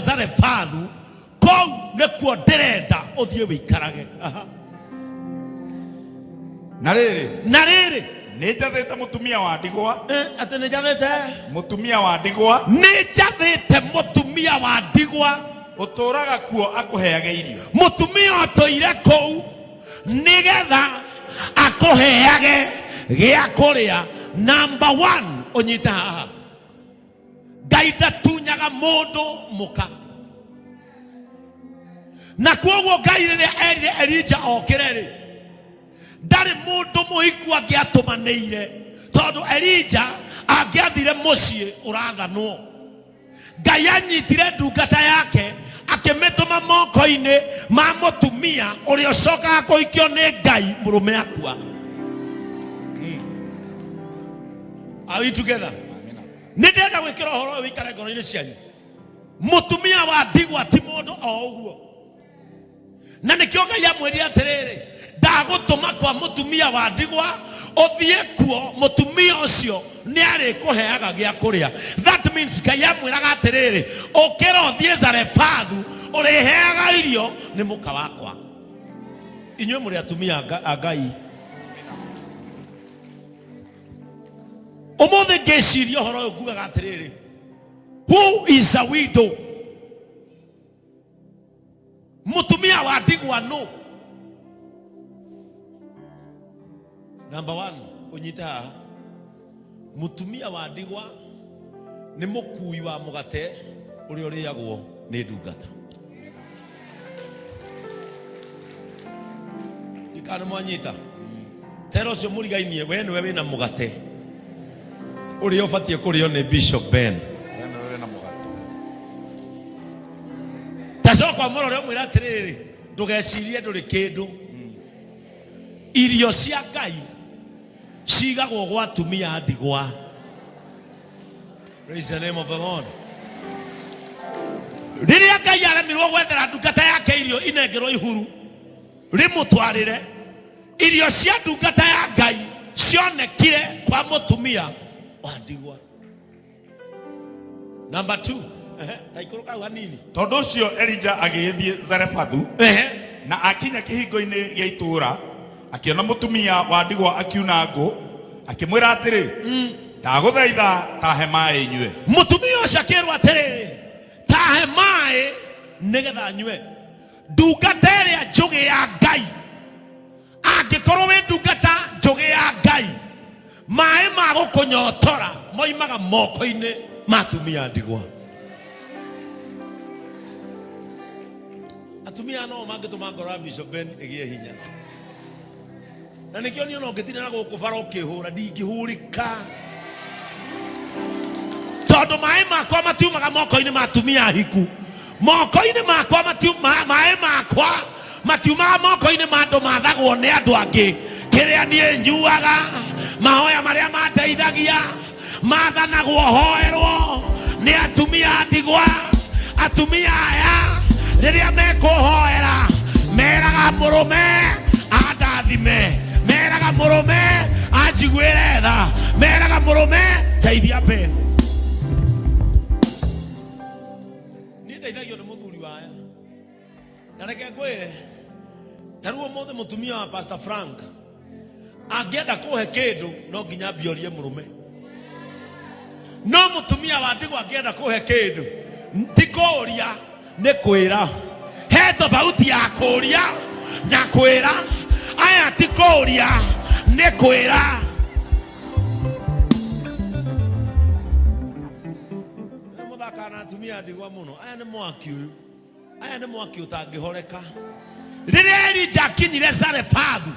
Zarefathu, kũu nĩkuo ndĩrenda ũthiĩ wĩikarage. Aha. Na rĩrĩ, Na rĩrĩ, nĩ njathĩte mũtumia wa ndigwa, atĩ nĩ njathĩte, mũtumia wa ndigwa nĩ njathĩte mũtumia wa ndigwa ũtũũraga kuo akũheage irio. Mũtumia ũtũire kũu nĩgetha akũheage gĩa kũrĩa. Number one, ũnyite haha, Ngai ndatunyaga mũndũ mũka. Na kwoguo Ngai rĩrĩa erire Elija okĩre rĩ, ndarĩ mũndũ mũhiku angĩatũmanĩire, tondũ Elija angĩathire mũciĩ ũrathanwo. Ngai anyitire ndungata yake akĩmĩtũma moko-inĩ ma mũtumia ũrĩa ũcokaga kũhikio nĩ Ngai mũrũme akua. Are we together? Nĩ ndĩrenda gwĩkĩra ũhoro ũyũ wĩikare ngoro-inĩ cianyu. Mũtumia wa ndigwa ti mũndũ o ũguo, na nĩkĩo Ngai amwĩrire atĩrĩrĩ, ndagũtũma kwa mũtumia wa ndigwa, ũthiĩ kuo, mũtumia ũcio nĩ arĩkũheaga gĩa kũrĩa. That means Ngai amwĩraga atĩrĩrĩ, ũkĩra ũthiĩ Zarefathu, ũrĩheaga irio nĩ mũka wakwa. Inyuĩ mũrĩ atumia a Ngai. Ũmũthĩ ngĩciria ũhoro ũyũ ngugaga atĩrĩrĩ, who is a widow? Mũtumia wa ndigwa nũ? Number one, ũnyite haha, mũtumia wa ndigwa nĩ mũkui wa mũgate ũrĩa ũrĩagwo nĩ ndungata. Ndikana mwanyita tera ũcio mũrigainie, we nĩwe wĩna mũgate ũrĩa ũbatiĩ kũrĩo nĩ Bishop Ben. We nĩwe wĩna mũgate. Tacoka ũmũrore ũmwĩre atĩrĩrĩ, ndũgecirie ndũrĩ kĩndũ. Irio cia Ngai cigagwo gwa atumia a ndigwa. Praise the name of the Lord. Rĩrĩa Ngai aremirwo gwethera ndungata yake irio inengerwo ihuru rĩmũtwarĩre, irio cia ndungata ya Ngai cionekire kwa mũtumia wa ndigwa. Number 2. Ehe, ta ikũrũka hau hanini. Tondũ ũcio Elija agĩgĩthiĩ Zarefathu, na akinya kĩhingo-inĩ gĩa itũũra, akĩona mũtumia wa ndigwa akiuna ngũ, akĩmwĩra atĩrĩ, ndagũthaitha tahe maĩ nyue. Mũtumia ũcio akĩrwo atĩrĩrĩ, tahe maĩ nĩgetha nyue. Ndungata ĩrĩa njũgĩ ya Ngai, angĩkorwo wĩ ndungata njũgĩ ya Ngai, maĩ ma gũkũnyotora moimaga moko-inĩ ma atumia a ndigwa. Atumia no mangĩtũma ngoro ya Bishop Ben ĩgĩe hinya, na nĩkĩo niĩ ona ũngĩtinda na gũkũ bara ũkĩhũra ndingĩhũrĩka, tondũ maĩ makwa matiumaga moko-inĩ ma atumia ahiku. Moko-inĩ makwa maĩ makwa matiumaga moko-inĩ ma andũ mathagwo nĩ andũ angĩ. Kĩrĩa niĩ nyuaga, mahoya marĩa mandeithagia mathanagwo hoerwo nĩ atumia a ndigwa. Atumia aya rĩrĩa mekũhoera meraga mũrũme andathime, meraga mũrũme anjiguĩre tha, meraga mũrũme teithia Ben. Niĩ ndeithagio nĩ mũthuri waya, na reke ngwĩre, ta rĩu ũmũthĩ mũtumia wa Pastor Frank angĩenda kũhe kĩndũ no nginya ambiorie mũrũme, no mũtumia wa ndigwa angĩenda kũhe kĩndũ ti kũũria, nĩ kwĩra. He tofauti ya kũũria na kwĩra. Aya ti kũũria, nĩ kwĩra. Mũthakaga na atumia a ndigwa mũno. Aya nĩ mwaki ũyũ, aya nĩ mwaki ũtangĩhoreka. Rĩrĩa Elija akinyire Zarefathu,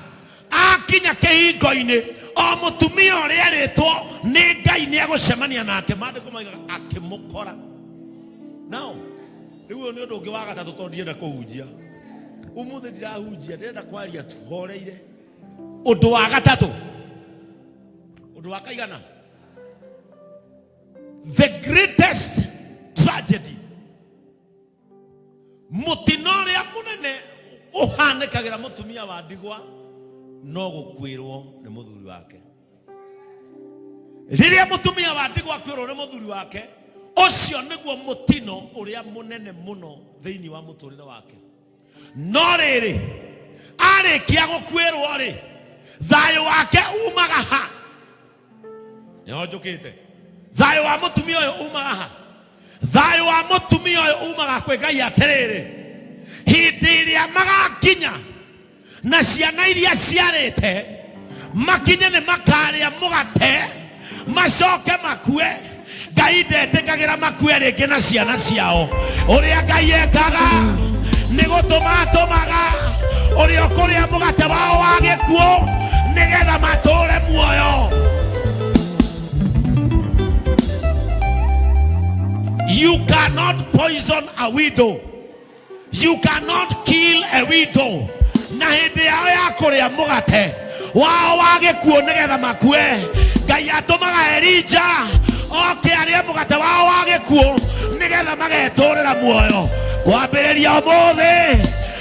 akinya kĩhingo-inĩ, o mũtumia ũrĩa erĩtwo nĩ Ngai nĩ egũcemania nake, maandĩko moigaga akĩmũkora. Nao rĩu ũyũ nĩ ũndũ ũngĩ wa gatatũ, tondũ ndirenda kũhunjia ũmũthĩ, ndirahunjia, ndĩrenda kwaria tu horeire. Ũndũ wa gatatũ, ũndũ wa kaigana, the greatest tragedy, mũtino ũrĩa mũnene ũhanĩkagĩra mũtumia wa ndigwa no gũkuĩrwo nĩ mũthuri wake. Rĩrĩa mũtumia wa ndigwa akwĩrwo nĩ mũthuri wake, Ũcio nĩguo mũtino ũrĩa mũnene mũno thĩinĩ wa mũtũrĩre wake. No rĩrĩ, arĩkia gũkuĩrwo rĩ, thayũ wake umaga ha? Nĩho njũkĩte. Thayũ wa mũtumia ũyũ umaga ha? Thayũ wa mũtumia ũyũ umaga kwĩ Ngai atĩrĩrĩ, hĩndĩ ĩrĩa magakinya na ciana iria ciarĩte makinye nĩ makarĩa mũgate macoke makue. Ngai ndetĩkagĩra makue rĩngĩ na ciana ciao. Ũrĩa Ngai ekaga nĩ gũtũma atũmaga ũrĩa ũkũrĩa mũgate wao wa gĩkuũ nĩgetha matũũre muoyo. You cannot poison a widow. You cannot kill a widow. Na hĩndĩ yao ya kũrĩa mũgate wao wa gĩkuũ nĩgetha makue, Ngai atũmaga Elija oke arĩe mũgate wao wa gĩkuũ nĩgetha magetũrĩra muoyo. Kwambĩrĩria ũmũthĩ,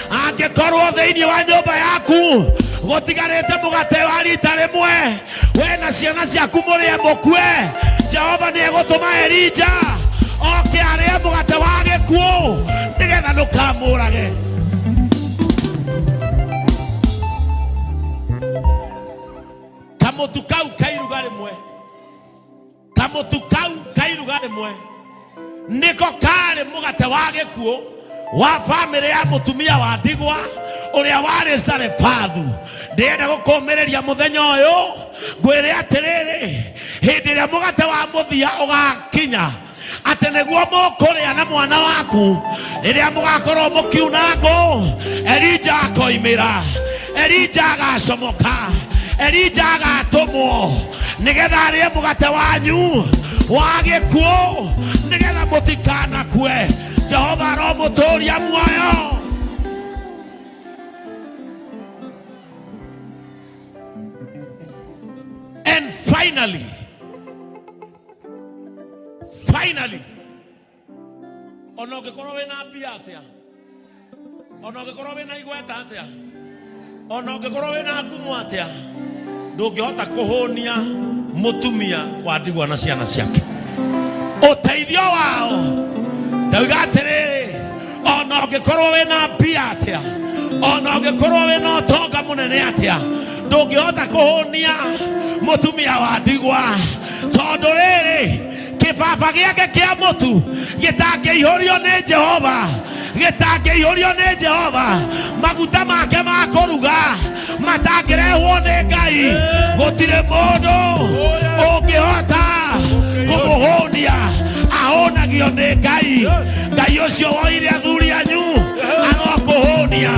angĩkorwo thĩinĩ wa nyũmba yaku gũtigarĩte mũgate wa rita rĩmwe, we na ciana ciaku mũrĩe mũkue, Jehova nĩ egũtũma Elija oke arĩe mũgate wa gĩkuũ nĩgetha ndũkamũrage. Kamũtu kau kairuga rĩmwe, kamũtu kau kairuga rĩmwe nĩko karĩ mũgate wa gĩkuũ wa bamĩrĩ ya mũtumia wa ndigwa ũrĩa warĩ Zarefathu. Ndĩrenda gũkũmĩrĩria mũthenya ũyũ ngwĩre atĩrĩrĩ, hĩndĩ ĩrĩa mũgate wa mũthia ũgakinya atĩ nĩguo mũkũrĩa na mwana waku, rĩrĩa mũgakorwo mũkiuna ngũ, Elija akoimĩra, Elija agacomoka, Elija agatũmwo nĩgetha arĩe mũgate wanyu wa gĩkuũ nĩgetha mũtikanakue. Jehova aromũtũria muoyo. And finally, finally, ona ũngĩkorwo wĩna mbia atĩa, ona ũngĩkorwo wĩna igweta atĩa, ona ũngĩkorwo wĩna ngumo atĩa, ndũngĩhota kũhũnia mũtumia wa ndigwa na ciana ciake. Ũteithio wao ndauga atĩrĩrĩ, ona ũngĩkorwo wĩna mbia atĩa, ona ũngĩkorwo wĩna ũtonga mũnene atĩa, ndũngĩhota kũhũnia mũtumia wa ndigwa, tondũ rĩrĩ, kĩbaba gĩake kĩa mũtu gĩtangĩihũrio nĩ Jehova, gĩtangĩihũrio nĩ Jehova, maguta make ma kũruga matangĩrehwo nĩ Ngai, gũtirĩ mũndũ ũngĩhota kũmũhũnia. Ahũnagio nĩ Ngai. Ngai ũcio woire athuri anyu arokũhũnia.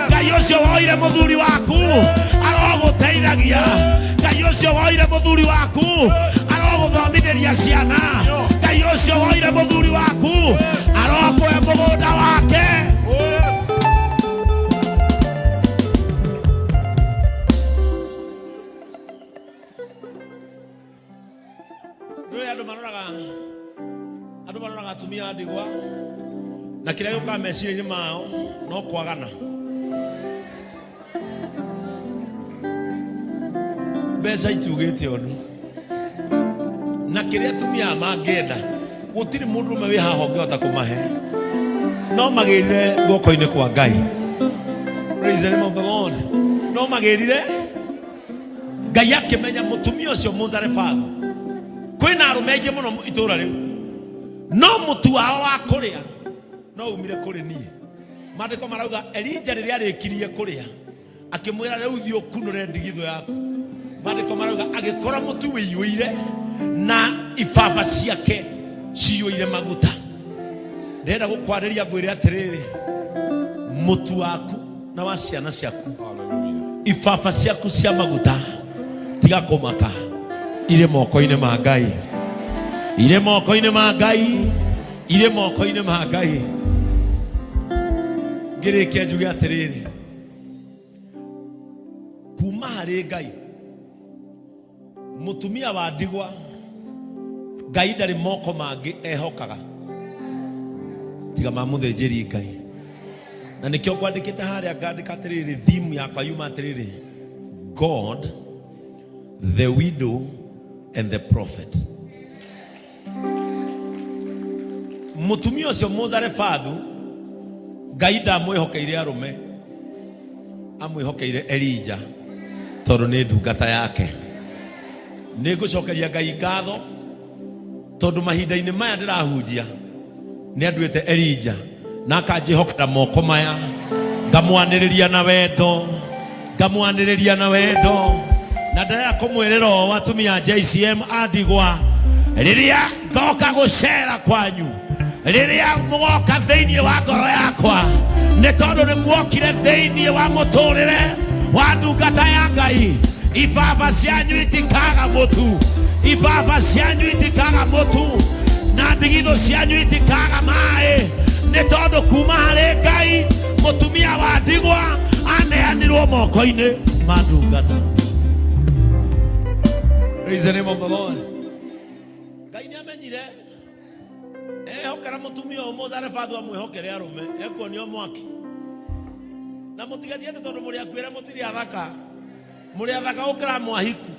Ngai ũcio woire mũthuri waku arogũteithagia. Ngai ũcio woire mũthuri waku arogũthomithĩria ciana. Ngai ũcio woire mũthuri waku arokũhe mũgũnda wake. Nĩ andũ maroraga, andũ maroraga atumia a ndigwa na kĩrĩa gĩũkaga meciria-inĩ mao no kwagana. Mbeca itiugĩte ũndũ, na kĩrĩa atumia aya mangĩenda gũtirĩ mũndũrũme wĩ haha ũngĩhota kũmahe, no magĩrire guoko-inĩ kwa Ngai. Praise the name of the Lord. No magĩrire Ngai akĩmenya mũtumia ũcio Mũzarefathu. Kwĩna arũme aingĩ mũno itũũra rĩu, no mũtu wao wa kũrĩa no umire kũrĩ niĩ. Maandĩko marauga Elija rĩrĩa arĩkirie kũrĩa akĩmwĩra, rĩu thiĩ ũkunũre ndigithũ yaku. Maandĩko marauga agĩkora mũtu wĩiyũire na ibaba ciake ciyũire maguta. Ndĩrenda gũkwarĩria ngwĩre atĩrĩrĩ, mũtu waku na wa ciana ciaku, ibaba ciaku cia maguta, tiga kũmaka, irĩ moko-inĩ ma Ngai, irĩ moko-inĩ ma Ngai, irĩ moko-inĩ ma Ngai. Ngĩrĩkia njuge atĩrĩrĩ, kuma harĩ Ngai, mũtumia wa ndigwa, Ngai ndarĩ moko mangĩ ehokaga tiga ma mũthĩnjĩri Ngai. Na nĩkĩo ngwandĩkĩte harĩa, ngandĩka atĩrĩrĩ, theme yakwa yuma atĩrĩrĩ, God, the widow and the prophet. Mũtumia ũcio Mũzarefathu, Ngai ndamwĩhokeire arũme, amwĩhokeire Elija tondũ nĩ ndungata yake. Nĩ ngũcokeria Ngai ngatho tondũ mahinda-inĩ maya ndĩrahunjia nĩ anduĩte Elija na akanjĩhokera moko maya, ngamwanĩrĩria na wendo, ngamwanĩrĩria na wendo, na ndĩrenda kũmwĩrĩra ũũ atumia a JCM a ndigwa, rĩrĩa ngoka gũcera kwanyu, rĩrĩa mũgoka thĩinĩ wa ngoro yakwa, nĩ tondũ nĩ muokire thĩinĩ wa mũtũrĩre wa ndungata ya Ngai, ibaba cianyu itikaga mũtu, ibaba cianyu itikaga mũtu, na ndigithũ cianyu itikaga maĩ, nĩ tondũ kuma harĩ Ngai mũtumia wa ndigwa aneanirwo moko-inĩ ma ndungata. Praise the name of the Lord. Ngai nĩ amenyire ehokera mũtumia ũyũ Mũzarefathu amwĩhokere arũme ekuonio mwaki na mũtigatie atĩ tondũ mũrĩ akuĩre mũtirĩ athaka, mũrĩ athaka gũkĩra mwahiku.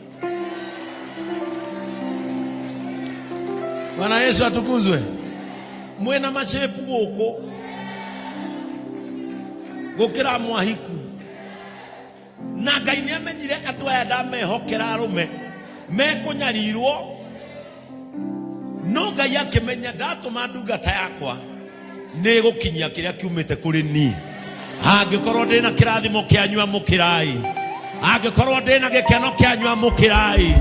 Bwana Yesu atukuzwe. Mwĩna mashape gũkũ gũkĩra mwahiku, na Ngai nĩ amenyire andũ aya ndamehokera arũme mekũnyarirwo, no Ngai akĩmenya ndatũma ndungata yakwa nĩ gũkinyia kĩrĩa kiumĩte kũrĩ niĩ. Angĩkorwo ndĩna kĩrathimo kĩanyu amũkĩrai, angĩkorwo ndĩna gĩkeno kĩanyu amũkĩrai,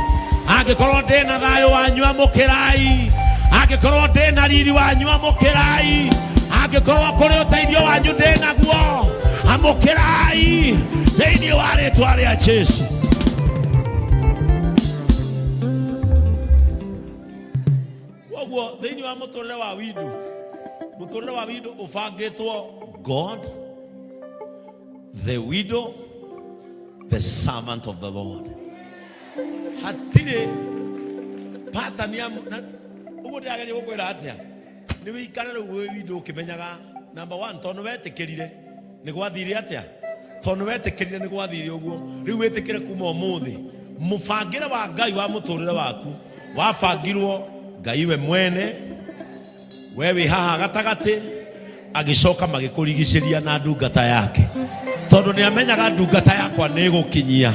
angĩkorwo ndĩna thayũ wanyu amũkĩrai, angĩkorwo ndĩna riri wanyu amũkĩrai, angĩkorwo kũrĩ ũteithio wanyu ndĩnaguo amũkĩrai thĩinĩ wa rĩtwa rĩa Jesu. Koguo thĩinĩ wa mũtũrĩre wa windu, mũtũrĩre wa windu ũbangĩtwo God, the widow, the servant of the Lord. Hatirĩ pattern ya ũguo ndĩrageria gũkwĩra atĩa, nĩ wĩikare rĩu wĩ windu ũkĩmenyaga number one, tondũ wetĩkĩrire nĩ gwathire atĩa, tondũ wetĩkĩrire nĩ gwathire ũguo, rĩu wĩtĩkĩre kuma ũmũthĩ mũbangĩre wa Ngai wa mũtũrĩre waku wabangirwo Ngai we mwene, we wĩ haha gatagatĩ, agĩcoka magĩkũrigicĩria na ndungata yake, tondũ nĩ amenyaga ndungata yakwa nĩ ĩgũkinyia,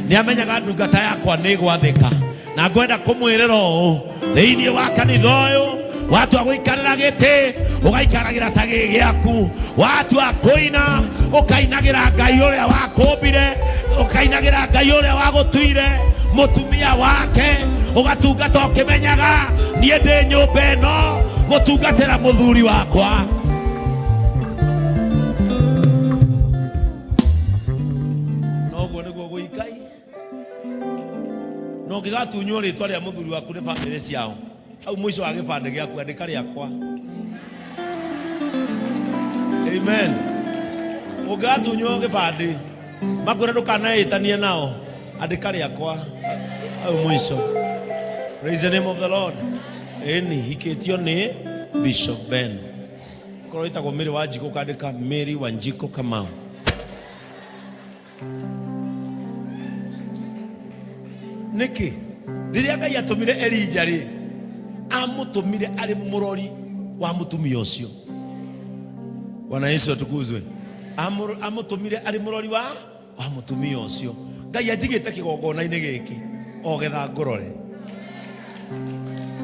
nĩ amenyaga ndungata yakwa nĩ ĩgwathĩka. Na ngwenda kũmwĩrĩra ũũ thĩinĩ wa kanitha ũyũ, watua gũikarĩra gĩtĩ ũgaikaragĩra ta gĩ gĩaku, watua kũina ũkainagĩra Ngai ũrĩa wakũmbire, ũkainagĩra Ngai ũrĩa wagũtuire mũtumia wake, ũgatungata ũkĩmenyaga niĩ ndĩ nyũmba ĩno gũtungatĩra mũthuri wakwa. Noguo nĩguo gũikai, na ũngĩgatunywo rĩtwa rĩa mũthuri waku nĩ bamĩrĩ ciao, hau mũico wa gĩbandĩ gĩaku andĩka rĩakwa. Amen. Ũngĩgatunywo gĩbandĩ makwĩre ndũkaneĩtanie nao, andĩka rĩakwa hau mũico. Praise the name of the Lord. Ĩni hikĩtio nĩ Bishop Ben, korwo ĩtagwo Mary Wanjikũ, ũkandĩka Mary Wanjikũ Kamau. Nĩkĩ rĩrĩa Ngai atũmire Elija rĩ, amũtũmire arĩ mũrori wa mũtumia ũcio? Bwana Yesu atukuzwe. Amũtũmire arĩ mũrori wa mũtumia ũcio. Ngai anjigĩte kĩgongona-inĩ gĩkĩ o getha ngũrore,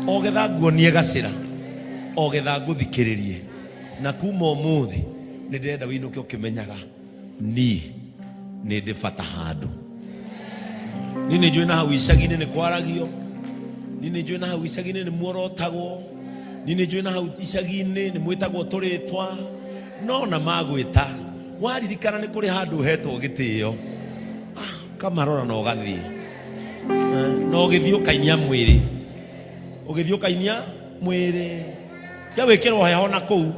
o getha nguonie gacĩra, o getha ngũthikĩrĩrie, na kuma ũmũthĩ nĩ ndĩrenda wĩinũke ũkĩmenyaga niĩ nĩ ndĩ bata handũ. Niĩ nĩ njũĩ na hau icagi-inĩ nĩ kwaragio, niĩ nĩ njũĩ na hau icagi-inĩ nĩ muorotagwo, niĩ nĩ njũĩ na hau icagi-inĩ nĩ mwĩtagwo tũrĩtwa, no na magwĩta waririkana nĩ kũrĩ handũ ũhetwo gĩtĩo, ũkamarora na ũgathiĩ. Na ũgĩthiĩ ũkainia mwĩrĩ, ũgĩthiĩ ũkainia mwĩrĩ, tia wĩkĩrwo heho na kũu,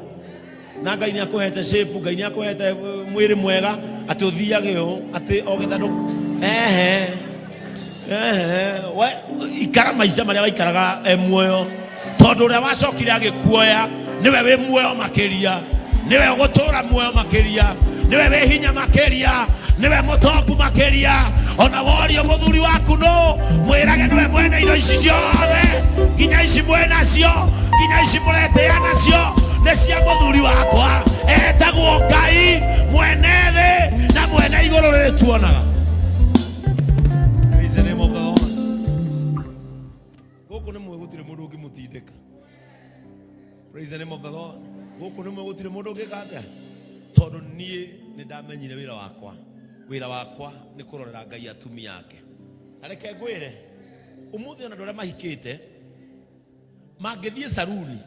na Ngai nĩ akũhete shape, Ngai nĩ akũhete mwĩrĩ mwega atĩ ũthiage ũũ atĩ o getha ndũ ehe ehe we ikara maica marĩa waikaraga e muoyo, tondũ ũrĩa wacokire agĩkuoya nĩwe wĩ muoyo makĩria. Nĩwe ũgũtũra muoyo makĩria, nĩwe wĩ hinya makĩria, nĩwe mũtongu makĩria. Ona worio mũthuri waku nũ, mwĩrage nĩwe mwene indo ici ciothe, nginya ici mwĩ nacio, nginya ici mũretĩa nacio, nĩ cia mũthuri wakwa. Etagwo Ngai mwene thĩ na mwene igũrũ rĩrĩ tuonaga. Praise the name of the Lord. Gũkũ nĩ mwĩ gũtirĩ mũndũ ũngĩmũtindĩka. Praise the name of the Lord. Gũkũ nĩ mwĩ gũtirĩ mũndũ ũngĩka atĩa, tondũ niĩ nĩ ndamenyire wĩra wakwa. Wĩra wakwa nĩ kũrorera Ngai atumia ake. Na reke ngwĩre, ũmũthĩ ona andũ arĩa mahikĩte mangĩthiĩ saruni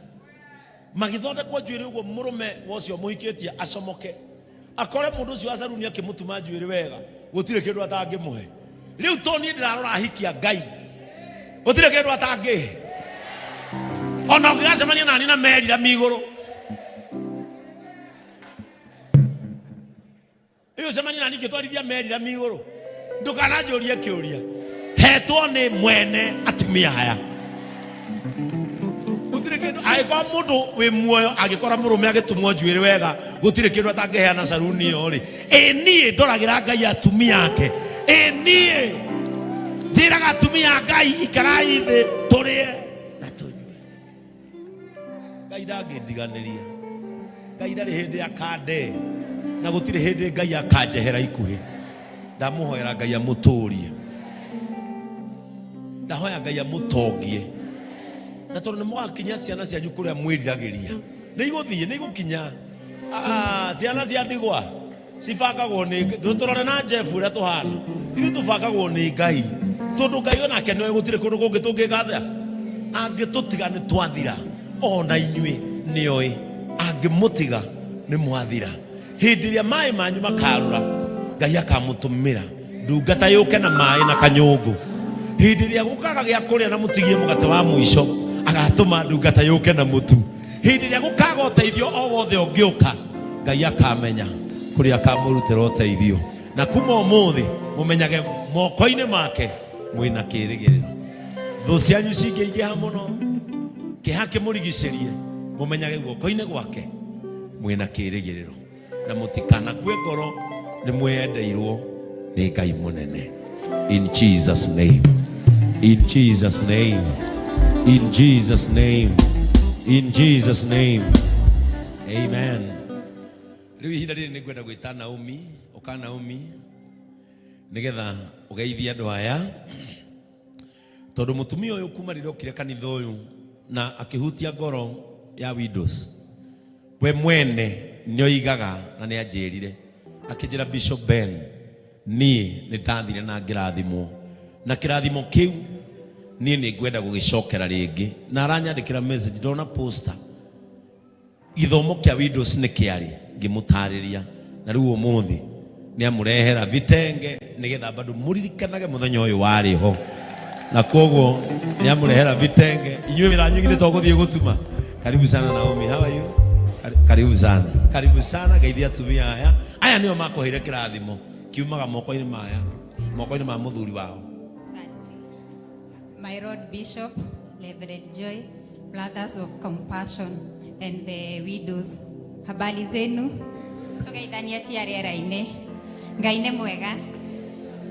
magĩthondekwo njuĩrĩ ũguo, mũrũme wa ũcio mũhikĩtie acomoke akore mũndũ ũcio wa saruni akĩmũtuma njuĩrĩ wega, gũtirĩ kĩndũ atangĩmũhe. Rĩu to niĩ ndĩrarora ahiki a Ngai, gũtirĩ kĩndũ atangĩhe. Ona ũngĩgacemania nani na merira migũrũ ĩyo, ũcemanie nani ngĩtwarithia merira migũrũ, ndũkananjũrie kĩũria. Hetwo nĩ mwene atumia aya, gũtirĩ kĩndũ. Angĩkorwo mũndũ wĩ muoyo angĩkora mũrũme agĩtumwo njuĩrĩ wega, gũtirĩ kĩndũ atangĩheana saruni ĩyo rĩ. Ĩ niĩ ndoragĩra Ngai atumia ake. Ĩ niĩ njĩraga atumia a Ngai, ikarai thĩ tũrĩe na tũnyue. Ngai ndangĩndiganĩria. Ngai ndarĩ hĩndĩ akande, na gũtirĩ hĩndĩ Ngai akanjehera ikuhĩ. Ndamũhoera Ngai amũtũrie, ndahoya Ngai amũtongie, na tondũ nĩ mũgakinyia ciana cianyu kũrĩa mwĩriragĩria, nĩ igũthiĩ, nĩ igũkinya. Ah, ciana cia ndigwa cibangagwo nĩ tũrore na Jeff ũrĩa tũhana. Ithuĩ tũbangagwo nĩ Ngai, tondũ Ngai onake nĩoĩ gũtirĩ kũndũ kũngĩ tũngĩka atĩa. Angĩtũtiga nĩ twathira. Ona inyuĩ nĩoĩ angĩmũtiga nĩ mwathira. Hĩndĩ ĩrĩa maĩ manyu makarũra, Ngai akamũtũmĩra ndungata yũke na maĩ na kanyũngũ. Hĩndĩ ĩrĩa gũkaga gĩa kũrĩa na mũtigie mũgate wa mũico, agatũma ndungata yũke na mũtu. Hĩndĩ ĩrĩa gũkaga ũteithio o wothe ũngĩũka, Ngai akamenya kũrĩa akamũrutĩra ũteithio. Na kuma ũmũthĩ mũmenyage moko-inĩ make mwĩna kĩrĩgĩrĩro. Thũ cianyu cingĩingĩha mũno, kĩeha kĩmũrigicĩrie, mũmenyage guoko-inĩ gwake mwĩna kĩrĩgĩrĩro, na mũtikanakue ngoro, nĩ mwĩyendeirwo nĩ Ngai mũnene. In Jesus name, in Jesus name, in Jesus name, in Jesus name, amen. Rĩu ihinda rĩrĩ nĩ ngwenda gwĩta Naomi. Ũka Naomi, nĩgetha ũgeithie andũ aya, tondũ mũtumia ũyũ kuma rĩrĩa okire kanitha ũyũ na akĩhutia ngoro ya widows, we mwene nĩoigaga na nĩanjĩrire, akĩnjĩra, "Bishop Ben, niĩ nĩ ndathire na ngĩrathimwo, na kĩrathimo kĩu niĩ nĩ ngwenda gũgĩcokera rĩngĩ." Na aranyandĩkĩra message, ndona poster gĩthomo kĩa widows nĩ kĩarĩ, ngĩmũtarĩria, na rĩu ũmũthĩ nĩ amũrehera vitenge nĩgetha bado mũririkanage mũthenya ũyũ warĩ ho. Na koguo nĩ amũrehera vitenge. Inyuĩ wĩra wanyu githĩ to gũthiĩ gũtuma. Karibu sana Naomi, how are you? Karibu sana, karibu sana. Geithia atumia aya. Aya nĩo makũheire kĩrathimo kiumaga moko-inĩ maya, moko-inĩ ma mũthuri wao. Asante. My Lord Bishop, Reverend Joy, Brothers of Compassion and the widows. Habari zenu? Tugeithanie cia rĩera-inĩ. Ngai nĩ mwega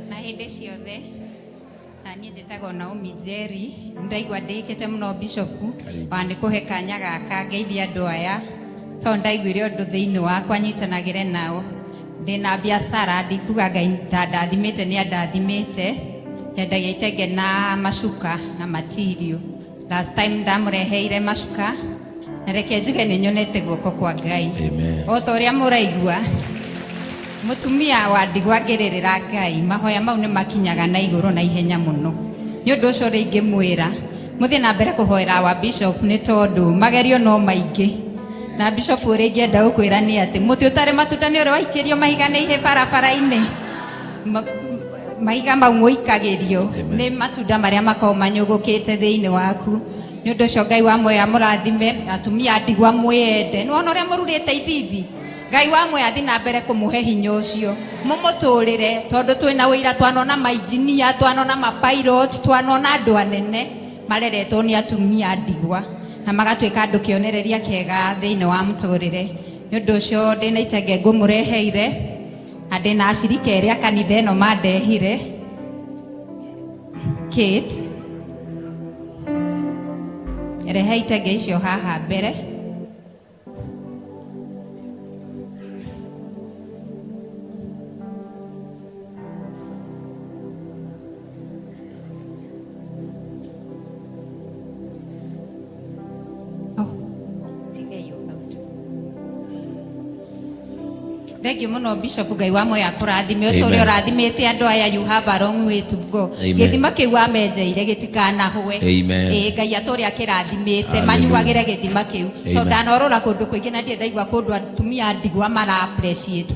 na hĩndĩ ciothe. Na niĩ njĩtagwo Naomi Njeri. Ndaigua ndĩkĩte mũno, Bishop, wa nĩ kũhe kanya gaka ngeithie andũ aya, tondũ ndaiguire ũndũ thĩinĩ wakwa nyitanagĩre nao. Ndĩna biacara, ndikuga Ngai ndandathimĩte, nĩ andathimĩte. Nyendagia itenge na macuka na material. Last time ndamũreheire macuka, na reke njuge nĩ nyonete guoko kwa Ngai. Amen. O ta ũrĩa mũraigua mũtumia wa ndigwa ngĩrĩrĩra Ngai, mahoya mau nĩ makinyaga na igũrũ na ihenya mũno. Nĩ ũndũ ũcio ũrĩa ingĩmwĩra, mũthiĩ na mbere kũhoera wa bishop, nĩ tondũ magerio no maingĩ. Na bishop, ũrĩa ingĩenda gũkwĩra nĩ atĩ mũtĩ ũtarĩ matunda nĩ ũrĩa waikĩrio mahiga nĩ ihĩ barabara-inĩ. Mahiga mau mũikagĩrio nĩ matunda marĩa makoragwo manyũgũkĩte thĩinĩ waku. Nĩ ũndũ ũcio Ngai wa muoyo amũrathime. Atumia a ndigwa, mwĩyende. Nĩ wona ũrĩa mũrurĩte ithithi? Ngai wa muoyo athi na mbere kũmũhe hinya ũcio mũmũtũrĩre, tondũ twĩna ũira, twanona mainjinia, twanona mapilot, twanona andũ anene mareretwo nĩ atumia a ndigwa na magatuĩka andũ kĩonereria kĩega thĩinĩ wa mũtũrĩre. Nĩ ũndũ ũcio ndĩna itenge ngũmũreheire, na ndĩna acirika erĩ a kanitha ĩno mandehire. Kate, rehe itenge icio haha mbere. Oh, tiga iyo hau tu. Thank you muno Bishop, Ngai wa moyo akũrathime o ta ũrĩa Amen. ũrathimĩte andũ aya. You have a long way to go. Amen. Gĩthima kĩu wamenjeire gĩtikanahũe. Amen. Ĩĩ, Ngai atũre akĩrathimĩte. Hallelujah. Manyuagĩre gĩthima kĩu Amen. tondũ ndanorũra kũndũ kũingĩ na ndirĩ ndaigua kũndũ atumia a ndigwa mara appreciate.